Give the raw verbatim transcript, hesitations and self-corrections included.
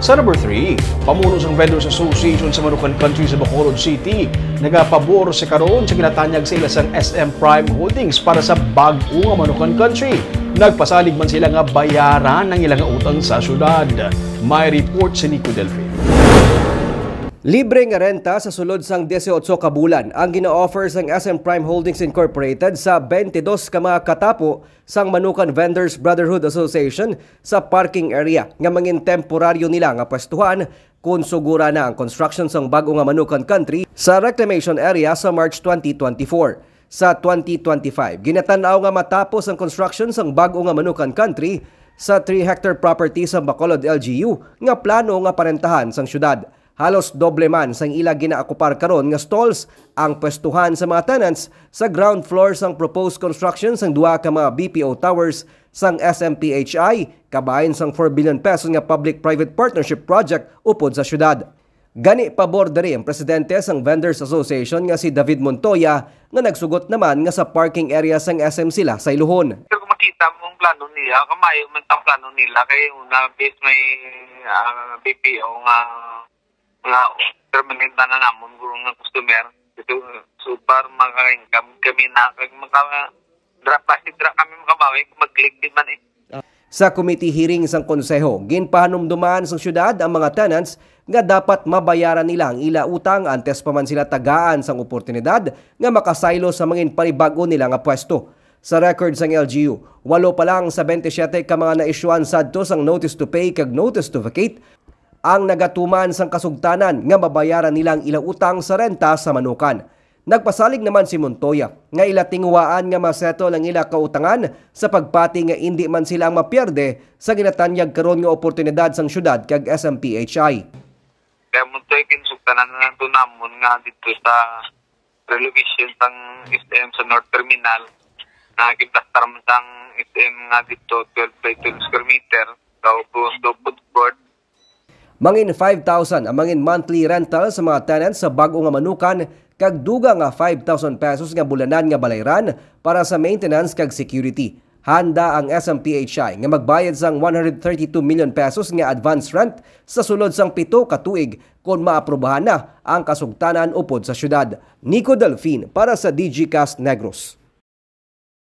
Sa number three, pamuno sang Vendors Association sa Manukan Country sa Bacolod City nagapabor sa karon sa ginatanyag sa ila sang S M Prime Holdings para sa bag-o nga Manukan Country. Nagpasalig man sila nga bayaran ang ila nga utang sa syudad. May report si Nico Delfin. Libre nga renta sa sulod sang dieciocho ka bulan ang gina-offer sang S M Prime Holdings Incorporated sa twenty-two ka mga katapo sang Manukan Vendors Brotherhood Association sa parking area nga mangin temporaryo nila nga pwestuhan kon sugura na ang construction sang bag-o nga Manukan Country sa reclamation area sa March twenty twenty-four. Sa twenty twenty-five, ginatan-aw nga matapos ang construction sang bag-o nga Manukan Country sa three hectare property sa Bacolod L G U nga plano nga parentahan sang syudad. Halos doble man sang ila ginaakupar karon nga stalls ang pwestuhan sa mga tenants sa ground floor sang proposed construction sang duha ka mga B P O towers sang S M P H I, kabahin sang four billion pesos nga public-private partnership project upod sa syudad. Gani, pabor diri ang presidente sang Vendors Association nga si David Montoya, nga nagsugot naman nga sa parking area sang S M sila sa Ilohon. Pero kung makita mo ang plano nila, kamayo man ang plano nila, kay una, base may, ah, B P O nga, nga permanent na namon, guro nga customer. So, so far, maka-income kami na, kag maka-, dra-, basi dra kami makabawi, kung mag-click din man eh. Sa committee hearing sang konseho, ginpahanumduman sang syudad ang mga tenants nga dapat mabayaran nila ang ila utang antes pa man sila tagaan sang oportunidad nga makasaylo sa mangin panibag-o nila nga pwesto. Sa record sang L G U, walo pa lang sa twenty-seven ka mga na-issuean sadto sang notice to pay kag notice to vacate ang nagatuman sang kasugtanan nga mabayaran nila ang ila utang sa renta sa Manukan. Nagpasalig naman si Montoya nga ila tinguhaan nga ma-settle ang ila kautangan sa pagpati nga indi man sila ang mapierde sa ginatanyag karon nga oportunidad sang syudad kag S M P H I. Kaya mo to, ginsugtanan na lang to namon nga dito sa relocation sang S M sa North Terminal, na giplastar man sang S M nga dito, twelve by twelve square meter, daw po, daw food court. Mangin five thousand ang mangin monthly rental sa mga tenants sa bag-o nga Manukan, kag dugang nga five thousand pesos nga bulanan nga balayran para sa maintenance kag security. Handa ang S M P H I nga magbayad sang one hundred thirty-two million pesos nga advance rent sa sulod sang pito ka tuig kon maaprubahan na ang kasugtanan upod sa syudad. Nico Delfin para sa Digicast Negros.